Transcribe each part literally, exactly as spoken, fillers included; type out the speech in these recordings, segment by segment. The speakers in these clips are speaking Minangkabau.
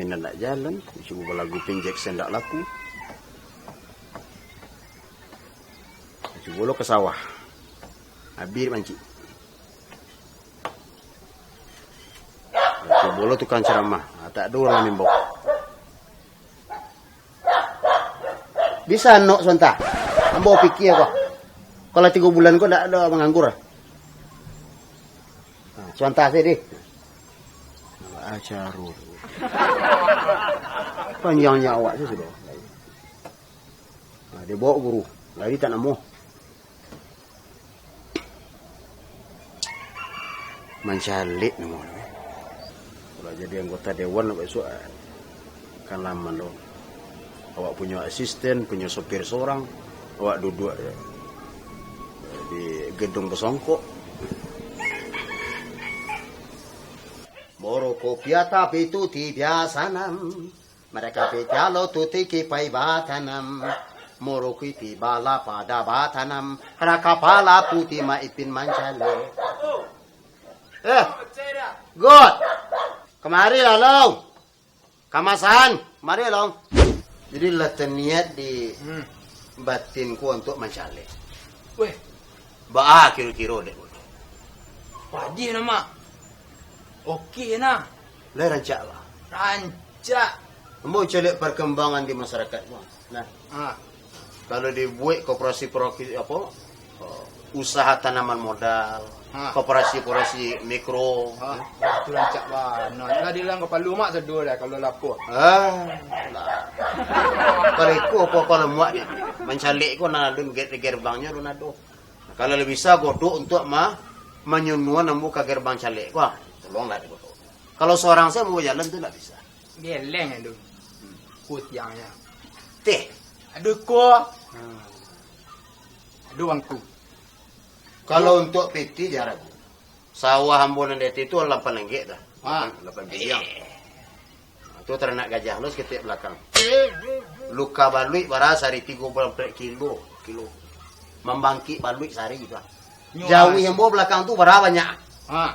Ndak jalan, cubo balagu pinjek sen ndak laku. Cubo lo ka sawah. Abih mancik. Cubo lo tukang ceramah. Ah, tak ado urang maimbau. Bisa anok suanta. Ambo pikia ko. Kalau tigo bulan ko ndak ado manganggur. Nah, suanta sajo deh. Acaro. Panjang nyawa tu sudah. Nah, dia bawa guru. Lari tak namo. Mancalek namo tu. Kalau jadi anggota dewan besok, ah, kan laman tu. Awak punyo asisten, punyo sopir sorang, awak duduak di gedung basongkok. Moro kopi tapi tu ti biasa nam. Mereka pikalo tu tiki pai batanam. Moro kuiti bala pada batanam. Ada kapala putih maipin mancalek. Eh, Got. Kamari lah, Long. Kamasan, kamari, Long. Jadi lah taniat di Hmm. batinku untuk mancalek. Weh. Baa kiro-kiro dek. Padiah nama. Oke nah. Lah rancak lah. Rancak. Ambo caliak perkembangan di masyarakat ko. Nah. Ah. Kalau dibuek koperasi, koperasi apo? Oh, usaha tanaman modal, Ha. koperasi-koperasi mikro. Ha, dah tu rancak bana. Lah dilang kapalo mak sado dah kalau lapor. Ah, lah. Kalau iko apo kalau muak ni? Mancalek ko nan alun ge-, di gerbangnyo alun ado. Kalau lah bisa Godok untuk ma-, manyunuan ambo ka gerbang calek ko. Ah, tolonglah di Godok. Kalau sorang sajo ambo bajalan tu ndak bisa. Geleng ado. Kutiangnyo. Teh. Ado ko. Hmm. Ado bangku. Kalau untuk piti jan ragu. Sawah ambo nan di ateh tu lapan langgek dah. Ha. Lapan, lapan biliang. Eh. Tu taranak gajah lo saketek balakang. Luka baluik bara sari tigo baleh kilo, kilo. Mambangkik baluik sari tu. Nyo Jawi asa. Ambo balakang tu bara banyak. Ha.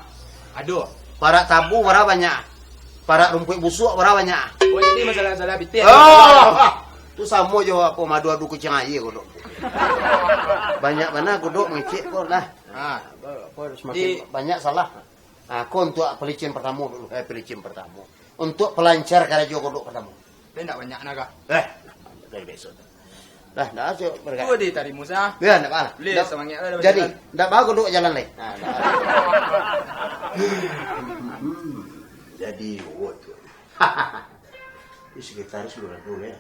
Ado. Parak tabu bara banyak. Parak rumpuik busuak bara banyak. Oh, jadi masalah-masalah pitih. Oh! Tu samo jo apo madu adu kuciang aia Godok. Banyak bana Godok mangecek ko lah. Ha. Apo, apo, semakin Di- banyak salah. Ha, ko untuk pelicin pertamo dulu. Eh, pelicin pertamo. Untuk pelancar karajo Godok pertamo. Tapi ndak banyak naga. Eh, dari besok. Dah, dah, asyik berangkat. Tu ditarimo sah. Ya, ndak apa. Boleh, ndak, semangat lah, jadi, berjalan. Ndak apa, Godok jalan lai. Ha, ndak apa. Hmm, jadi, oh, tu. Ini sekretaris lu dulu ya.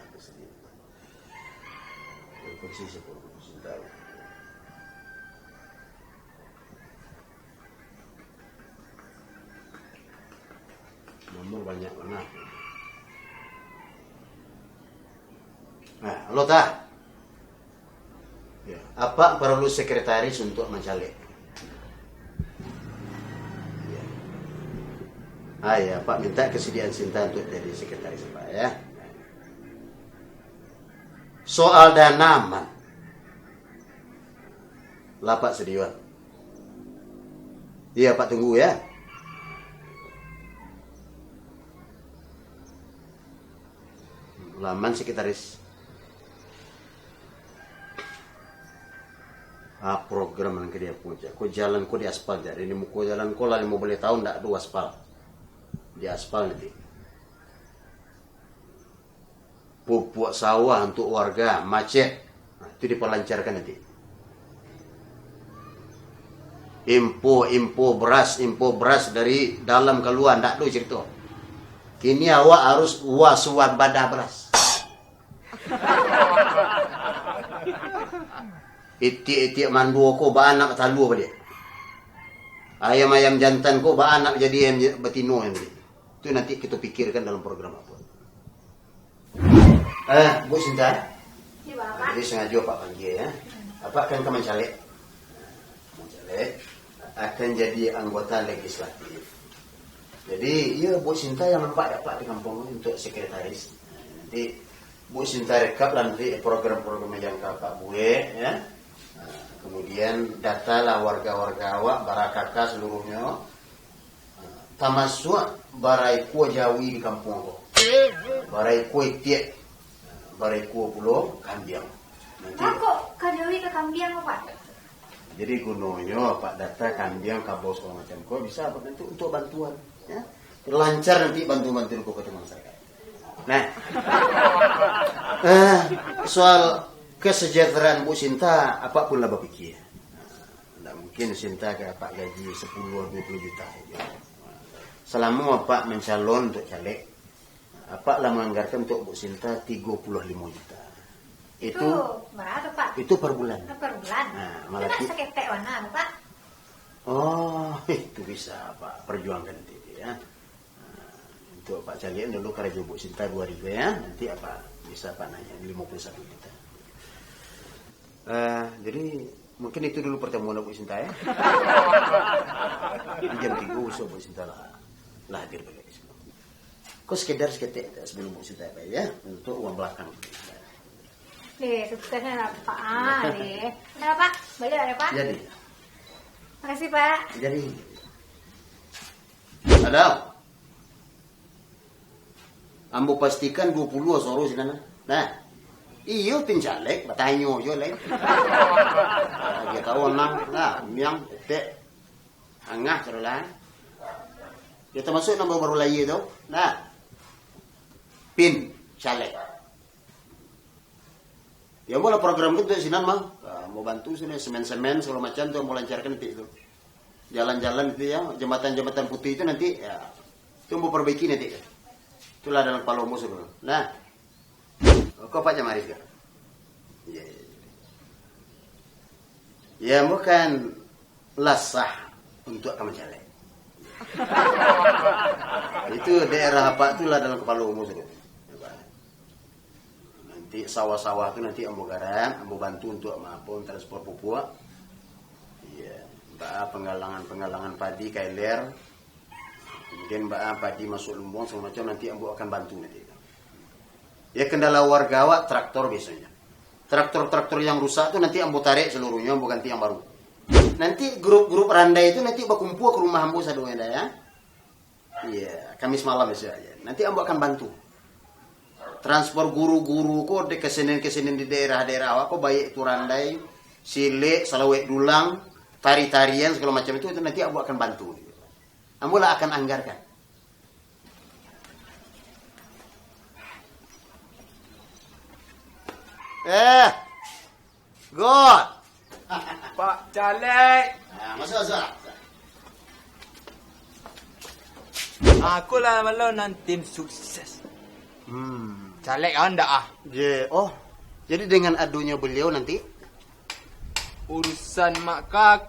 Posisi siapa? Sebentar. Nomor banyak bana. Nah, halo, Tah. Ya, Apak paralu sekretaris untuk mancalek. Ya. Ah, ya, Apak minta kesediaan Sinta untuk jadi sekretaris, Pak, ya. Soal dana aman. Lah, Pak, sadioan. Iya, Pak, tunggu, ya. Lah aman, sekretaris. Ah, program nan ka diapo, cak. Ko jalan ko diaspal, cak. Di muko jalan ko lah limo baleh taun ndak ado aspal. Diaspal nanti. Pupuak sawah untuk warga, macet. Nah, itu dipalancarkan nanti. Impor, impor beras, impor beras dari dalam kalua, ndak ado carito. Kini awak harus waspada beras. Itiak-itiak manduo ko baanak talua baliak. Ayam-ayam jantan ko baanak jadi ayam ja-, batino yang baliak. Itu nanti kita pikirkan dalam program apa. Eh, Bu Sinta. Ya, Bapak. Jadi sengaja Pak panggil, ya. Apak kan ka mancalek. Mancalek akan jadi anggota legislatif. Jadi, ya, Bu Sinta yang nampak ya, Pak, di kampung ni untuk sekretaris. Nanti Bu Sinta rekap lah nanti program-program yang ka Apak buek, ya. Nah, kemudian datalah warga-warga awak, bara K K seluruhnyo. Tamasuak bara ikua jawi di kampuang ko. Baraikua itiak, baraikua pulo kambiang. Nanti Lah, kok ka jauah ka kambiang, Pak? Jadi gunonyo Apak data kambiang, kabau, sagalo macam ko bisa Apak bantu untuak bantuan, ya. Lancar nanti bantu-bantu ko ka tengah masyarakat. Nah, eh, soal kesejahteraan Bu Sinta, Apak pun lah bapikia. Ndak mungkin Sinta ka Apak gaji sapuluah, duo puluah juta sajo. Salamo Apak mancalon untuak caleg, Apak lah manganggarkan untuak Bu Sinta tigo puluah limo juta. Itu Itu bara tu, Pak? Itu per bulan. Ah, per bulan. Nah, Itu malah ndak ti- saketek wana tu, Pak? Oh, itu bisa Apak perjuangkan nanti, ya. Nah, untuak Apak caliak dulu karajo Bu Sinta duo hari ko, ya. Nanti Apak bisa Apak naiak limo puluah satu juta. Eh, jadi mungkin itu dulu pertemuan Bu Sinta, ya. Di jam tigo usah Bu Sinta lah, lah hadir baliak di siko. Ko sekedar saketek sabalum Bu Sinta, ya, untuak uang balakang. Eh, suksesnyo lah, Pak. Ah, deh. Dah, Pak. Baliak lah, Pak. Jadi. Makasih, Pak. Jadi. Halo. Ambo pastikan duo puluah suaro sinan. Nah. Iyo, pin caleg, batanyo jo lain. Nah, dia tahu nang, nah, miang, tek, angah, saudara. Dia termasuk nang baru-baru lahir tu. Nah. Pin caleg. Ya, ambo lah program tu sinan mah. Ah, mau bantu sini, semen-semen, segala macam tu, mau lancarkan nanti tu. Jalan-jalan itu ya, jembatan-jembatan putih itu nanti, ya, itu mau perbaiki nanti. Itulah dalam kepala ambo sudah. Nah, kau Pak Jamaris kan? Iya, iya, iya. Ya, bukan lah sah untuk akan mencalek. Itu daerah apa tu lah dalam kepala ambo sudah. Nanti sawah-sawah tu nanti ambo garap, ambo bantu untuk ma-, apa, transpor pupuk. Iya, baa penggalangan-penggalangan padi ka ilir. Kemudian baa padi masuk lumbung segala macam nanti ambo akan bantu nanti. Ya, kendala warga awak traktor biasanya. Traktor-traktor yang rusak tu nanti ambo tarik seluruhnya, ambo ganti yang baru. Nanti grup-grup randai tu nanti bakumpul ke rumah ambo sadonyo dah ya. Iya, Kamis malam biasa ya. Nanti ambo akan bantu. Transpor guru-guru ko di kesenian-kesenian di daerah-daerah awak ko, baik itu randai, silek, salawek dulang, tari-tarian segala macam itu, itu nanti ambo akan bantu. Ambo lah akan anggarkan. Eh, God. Pak Caleg. Ah, masuk, masuk. Aku lah malam nan tim sukses. Hmm. Caleg awak ndak ah? Je, oh. Jadi dengan adonyo beliau nanti? Urusan mak ka,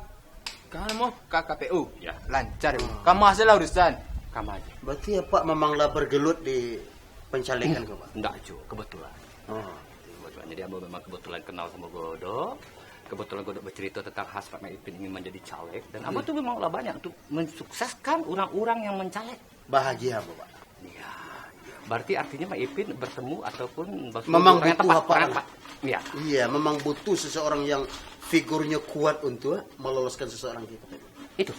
ka mo, ka K P U. Ya. Lancar. Hmm. Kama sajolah urusan. Kama aja. Berarti apak memang lah bergelut di pencalegan ko, Pak? Ndak, Cuk. Kebetulan. Oh. Kebetulan. Jadi, ambo memang kebetulan kenal sama Godok. Kebetulan Godok bercerita tentang hasrat Mak Ipin ingin menjadi caleg. Dan ambo tu memang lah banyak untuk mensukseskan orang-orang yang mencaleg. Bahagia ambo, Pak. Iya. Berarti artinya Mak Ipin bertemu ataupun bertemu Memang orang yang butuh tepat, apa orang yang lah. tepat. Iya. Iya, memang butuh seseorang yang figurnya kuat untuk meloloskan seseorang kita. Itu.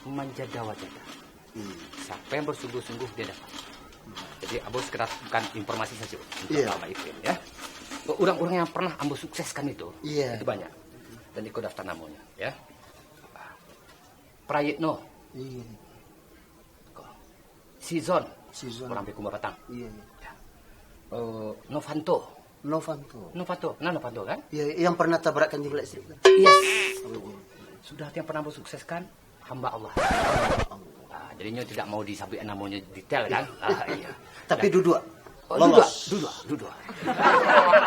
Manjada wajada. Hmm. Siapa yang bersungguh-sungguh, dia dapat. Jadi, ambo sekedar bukan informasi saja untuk Iya. Mak Ipin, ya. Orang-orang yang pernah ambo sukseskan itu, Iya. itu banyak. Dan iko daftar namanya, ya. Prayitno. Iya. Ko. Sizon. Sizon. Orang Bikuma Batang. Iya, iya. Ya. Eh, Novanto. Novanto. Novanto. Nah, Novanto, kan? Iya, yang pernah tabrakan jumlah istri. Yes. Oh, iya. Sudah yang pernah ambo sukseskan, hamba Allah. Allah. Ah, jadinya tidak mau disampaikan namanya detail, kan? Ah, iya. Tapi Ya. duduk. Oh, Lolos. duduk, duduk, duduk.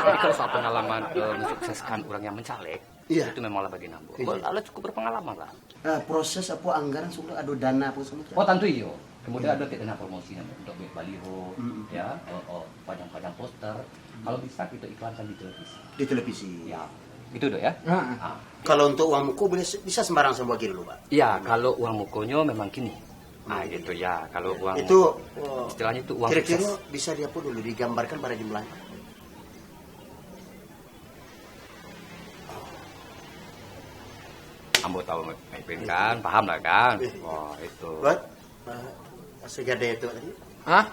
Jadi kalau soal pengalaman, eh, mensukseskan orang yang mencaleg, Iya. itu memanglah bagian ambo. Iya. Ambo lah cukup berpengalaman lah. Ah, proses apa anggaran sudah ada dana apa semua? Oh, tentu iyo. Kemudian Iya. ada dana promosi namanya untuk buat baliho, Mm-mm. ya, oh, oh, pajang-pajang poster. Kalau bisa kita iklankan di televisi. Di televisi. Ya. Itu, Dok, ya? Ah, ah. Ah. Kalau untuk uang muko boleh se-, bisa sembarang saya bagi dulu, Pak? Ya, kalau uang mukonyo memang kini. Ah, Hmm. gitu ya. Kalau uang Itu, oh, istilahnya itu uang kira-kira cash. bisa diapa dulu, digambarkan pada jumlahnya? Ambo tahu, Mak Ipin, Iya. kan, paham lah, kan? Iya. Wah, itu. Buat, eh, segede itu tadi? Hah?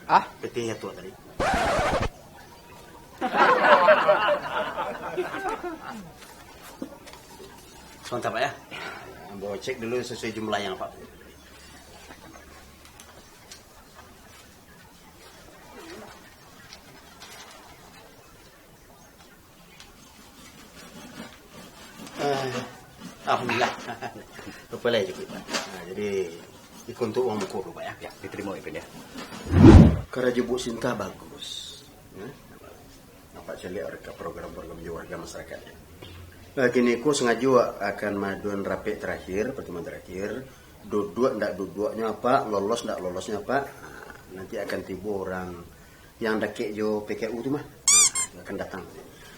Ah? Peti yang tua tadi. Sebentar, Pak, ya. Ambo cek dulu sesuai jumlah yang Pak. Eh, alhamdulillah. Rupa lai cukuik, Pak. Nah, jadi, iko untuak uang buku tu, Pak, ya. Ya, diterima, Ipin, ya. Karajo Buk Sinta bagus. Ya. Nampak caliak ka program-program jo warga masyarakat. Nah, kini ko sangajo akan maadoan rapek terakhir, pertemuan terakhir. Duduak ndak duduaknyo apak, lolos ndak lolosnyo apak. Nah, nanti akan tibo urang yang dakek jo P K U tu mah. Nah, akan datang.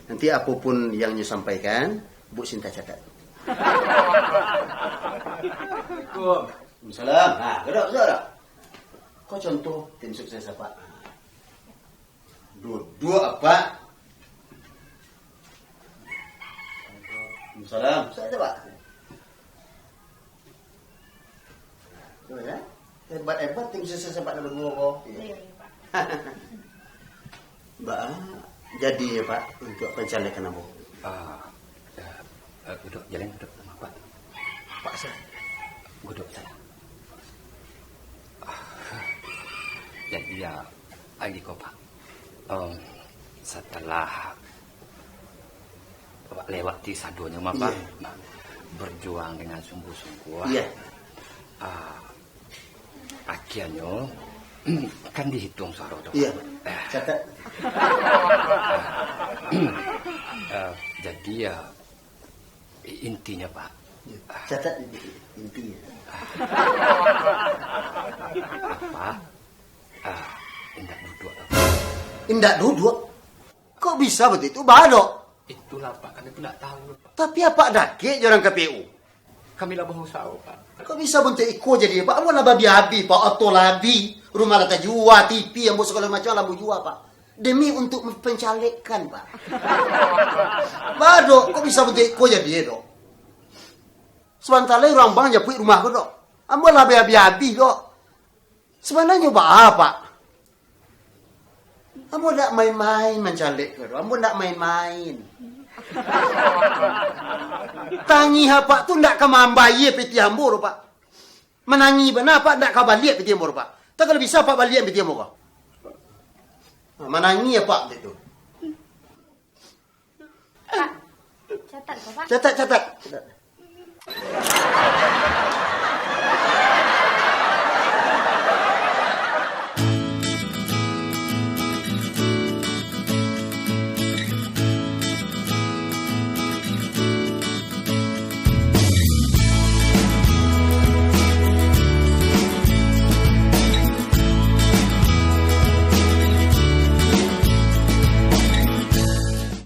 Nanti apo pun yang nyo sampaikan, Buk Sinta catat. Assalamualaikum. Waalaikumsalam. Nah, duduk, duduk, duduk. Ko contoh tim sukses apak. Duduak, Pak. Salam. Salam, Pak. Tuh, ya. Hebat-hebat tim sukses Pak, nama duo ko. Iya, iya, Pak. Ba, jadi ya, Pak, untuk pencalekan ambo. Ah, eh, eh, duduk, jalin duduk, Pak. Pak, sah. Duduk, sah. Ah, jadi ya, Agi ko, Pak. Em, setelah Bapak lewati sadonyo mah, Pak, Iya. berjuang dengan sungguh-sungguh, Iya. ah, akhirnyo kan dihitung suaro tu, Iya. Pak. Eh. Catat. Eh, jadi ya, i-, intinya, Pak. Iya. Catat inti-, intinya. Apa? Ah, indak duduak, Pak. Indak duduak? Kok bisa begitu? Ba, dok? Itulah, Pak. Kami pun ndak tahu, Pak. Tapi apak dakek jo urang K P U? Kami lah bausaho, Pak. Kok bisa bantuak iko jadi, Pak? Ambo lah babi-abi, Pak. Oto lah abi. Rumah lah tajua, T V, ambo sagalo macam lah ambo jua, Pak. Demi untuk mempencalekkan, Pak. Ba, dok? Kok bisa bantuak iko jadi, dok? Sabanta lai urang bank japuik rumah ko, dok. Ambo lah babi-abi, dok. Sabananyo baa, Pak? Ambo ndak main-main mancalek ko, ambo ndak main-main. Tangih apak tu ndak ka mambayia pitih ambo tu, Pak. Manangih bana apak ndak ka baliak pitih ambo tu, Pak. Tak kalau bisa apak baliak pitih ambo ko. Nah, manangih apak tu. Pak, catat ko, Pak. Catat, catat. Catat.